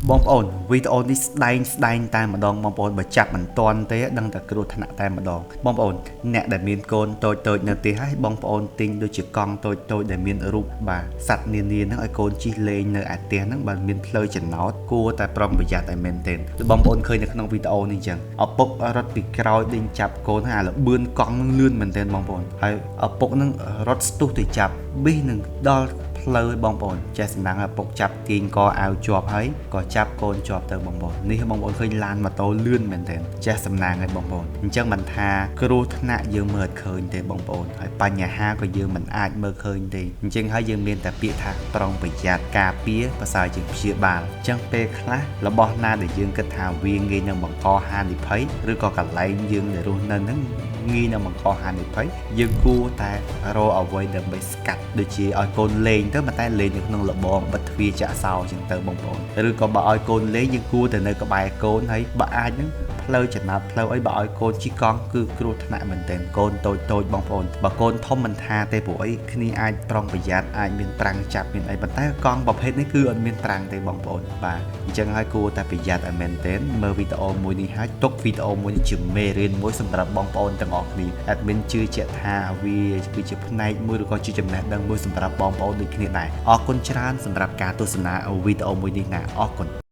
បងប្អូនវីដេអូនេះស្ដែងស្ដែងតែម្ដងបងប្អូនបើចាប់មិនទាន់ទេដឹងតែគ្រោះថ្នាក់តែម្ដងបងប្អូនអ្នកដែលមានកូនតូចតូចនៅផ្ទះហើយបងប្អូនទិញដូចជាកង់តូចតូចដែលមានរូបបាទសត្វនានាហ្នឹងឲ្យកូនជិះលេងនៅឯផ្ទះហ្នឹងបើមានផ្លូវចំណោតគួរតែប្រុងប្រយ័ត្នឲ្យមែនទែនដូចបងប្អូនឃើញនៅក្នុងវីដេអូនេះអញ្ចឹងឪពុករត់ពីក្រោយដេញចាប់កូនហើយអាលបឿនកង់ហ្នឹងលឿនមែនទែនបងប្អូនហើយឪពុកហ្នឹងរត់ស្ទុះទៅចាប់ប៊ីសនឹងដល់ផ្លូវឲ្យបងប្អូនចេះសំណាងឪពុកចាប់ទាញកអាវជាប់ហើយក៏ចាប់កូនជាប់ទៅបងប្អូននេះបងប្អូនឃើញឡានម៉ូតូលឿនមែនទែនចេះសំណាងឲ្យបងប្អូនអញ្ចឹងមិនថាគ្រោះថ្នាក់យើងមើលអត់ឃើញទេបងប្អូនហើយបញ្ហាក៏យើងមិនអាចមើលឃើញទេអញ្ចឹងហើយយើងមានតែពាក្យថាប្រុងប្រយ័ត្នការពារប្រសើរជាងព្យាបាលអញ្ចឹងពេលខ្លះរបស់ណាដែលយើងគិតថាវាងាយនឹងបង្កហានិភ័យឬក៏កន្លែងយើងដែលរស់នៅហ្នឹងងាយនឹងបង្កហានិភ័យយើងគួរតែរកអ្វីដើម្បីស្កាត់ដូចជាឲ្យកូនលេងទៅប៉ុន្តែលេងនៅក្នុងលបងបិទទ្វារចាក់សោចឹងទៅបងប្អូនឬក៏បើឲ្យកូនលេងយើងគួរតែនៅក្បែរកូនហើយបើអាចហ្នឹងផ្លូវចំណាត់ផ្លូវអីបើឲ្យកូនជិះកង់គឺគ្រោះថ្នាក់មែនទែនកូនតូចតូចបងប្អូនបើកូនធំមិនថាទេព្រោះអីគ្នាអាចប្រុងប្រយ័ត្នអាចមានប្រាំងចាប់មានអីប៉ុន្តែកង់ប្រភេទនេះគឺអត់មានប្រាំងទេបងប្អូនបាទអញ្ចឹងហើយគួរតែប្រយ័ត្នឲ្យមែនទែនមើលវីដេអូមួយនេះហើយទុកវីដេអូមួយនេះជាមេរៀនមួយសម្រាប់បងប្អូនទាំងអស់គ្នា admin ជឿជាក់ថាវាគឺជាផ្នែកមួយឬក៏ជាចំណេះដឹងមួយសម្រាប់បងប្អូនដូចគ្នាដែរអរគុណច្រើនសម្រាប់ការទស្សនាវីដេអូមួយនេះណាអរគុណ។